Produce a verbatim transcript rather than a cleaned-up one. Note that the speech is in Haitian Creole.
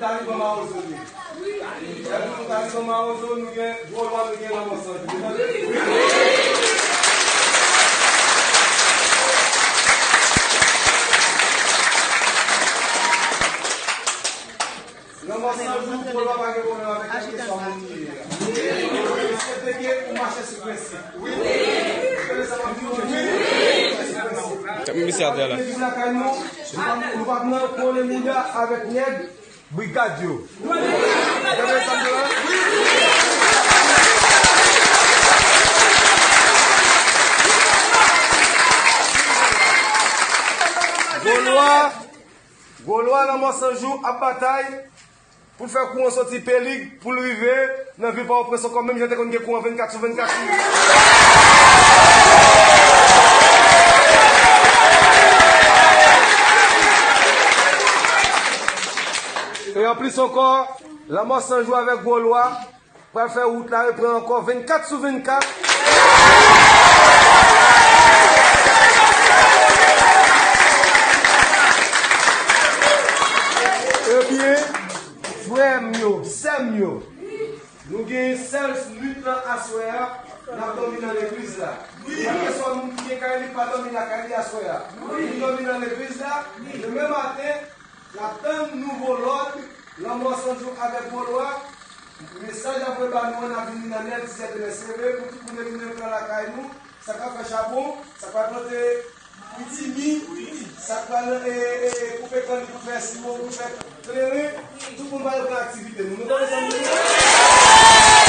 Taliban Mawozo li. Lè nou Taliban Mawozo, nou gen Gwo Lwa, nou gen Lanmò San Jou. Ou tande? Lanmò San Jou, Gwo Lwa pa gen pwoblèm avèk kesyon moun li ye a. Respekte ke ou mache sou prensip. Ou tande sa m ap di w? Ou mache sou prensip. Legliz lakay nou, nou p ap, nou p ap nan polemik avèk nèg Brigad yo. Ou tande sa m di w la? Gwo Lwa, Gwo Lwa Lanmò San Jou ap batay pou l fè kouran soti Pelig pou l rive nan vil Pòtoprens ankò, menm jan te konn gen kouran vennkat sou vennkat. E anplis ankò, Lanmò San Jou avèk Gwo Lwa pral fè wout la reprann ankò vennkat sou vennkat. Ebyen, frè m yo, sè m yo, nou gen sèl lit lan aswè a, n ap dòmi nan legliz la. Kèlkeswa moun ki gen kay li, pa dòmi lakay li aswè a. Nou dòmi nan legliz la, demen maten, n ap tann nouvo lòd, Lanmò San Jou avèk Gwo Lwa. Mesaj ap voye ba nou an, n ap vini nan nèf, disèt, demen se vre, pou tout moun vini nan lakay nou, sa k ap fè chabon, sa k ap plante pitimi, sa k pral, e, e, koupe kann pou fè siwo, pou fè kleren, tout moun va reprann aktivite nou. Nou konprann sa m di?